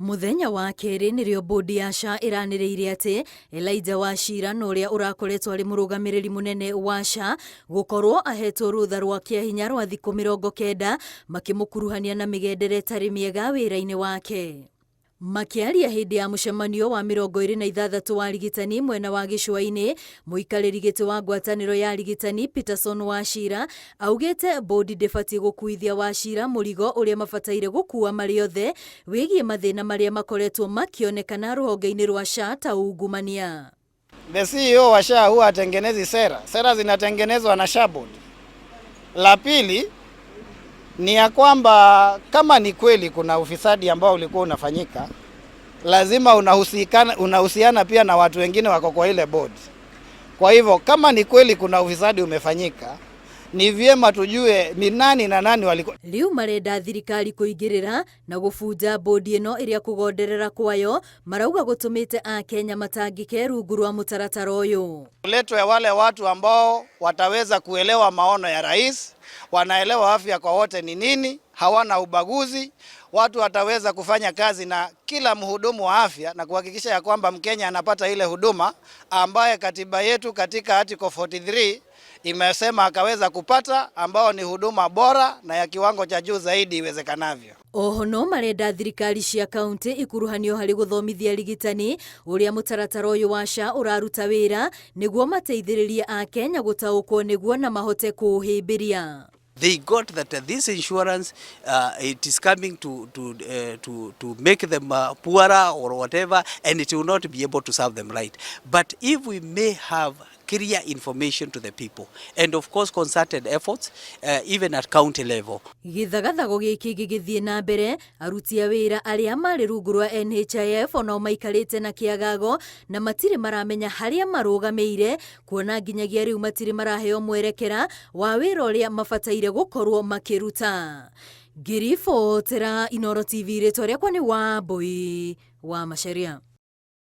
Mũthenya wa kerĩ nĩrĩo bodi ya SHA ĩranĩrĩire atĩ Elijah Wachira na ũrĩa ũrakoretwo arĩ mũrũgamĩrĩri mũnene wa SHA gũkorwo ahetwo rũtha rwa kĩahinya rwa thikũ 90 makĩmũkuruhania na mĩgendere ĩtarĩ mĩega wĩra-inĩ wake. Makĩaria hĩndĩ ya mũcemanio wa 26 wa arigitani mwena wa gĩcũa-inĩ, mũikarĩri gĩtĩ wa ngwatanĩro ya arigitani Peterson Wachira augĩte bodi ndĩbatiĩ gũkuithia Wachira mũrigo ũrĩa mabataire gũkua marĩ othe wĩgiĩ mathĩna marĩa makoretwo makĩonekana rũhonge-inĩ rwa SHA ta ungumania. The CEO wa SHA huwa hatengenezi sera, sera zinatengenezwa na SHA board. La pili ni ya kwamba kama ni kweli kuna ufisadi ambao ulikuwa unafanyika, lazima unahusiana pia na watu wengine wako kwa ile board. Kwa hivyo kama ni kweli kuna ufisadi umefanyika, ni vyema tujue ni nani na nani walikuwa. Rĩu marenda thirikari kũingĩrĩra na gũbunja bodi ĩno ĩrĩa kũgonderera kwayo marauga gũtũmĩte Akenya matangĩke rungu rwa mũtaratara ũyũ. Letwe wale watu ambao wataweza kuelewa maono ya rais, wanaelewa afya kwa wote ni nini, hawana ubaguzi. Watu wataweza kufanya kazi na kila mhudumu wa afya na kuhakikisha ya kwamba Mkenya anapata ile huduma ambaye katiba yetu katika article 43 imesema akaweza kupata, ambao ni huduma bora na ya kiwango cha juu zaidi iwezekanavyo. Oho no marenda thirikari cia kaunti ikuruhanio harĩ gũthomithia arigitani ũrĩa mũtaratara ũyũ wa SHA ũraruta wĩra nĩguo mateithĩrĩrie Akenya gũtaũkwo nĩguo na mahote kũũhĩmbĩria. They got that this insurance, it is coming to make them poorer or whatever, and it will not be able to serve them right. But if we may have clear information to the people and, of course, concerted efforts even at county level. Gĩthagathago gĩkĩ gĩgĩthiĩ na mbere, aruti a wĩra arĩa marĩ rungu rwa NHIF onao maikarĩte na kĩagago na matirĩ maramenya harĩa marũgamĩire, kuona nginyagia rĩu matirĩ maraheo mwerekera wa wĩra ũrĩa mabataire gũkorwo makĩruta. Ngĩribotera Inooro TV, rĩtwa rĩakwa nĩ Wambui wa Macharia.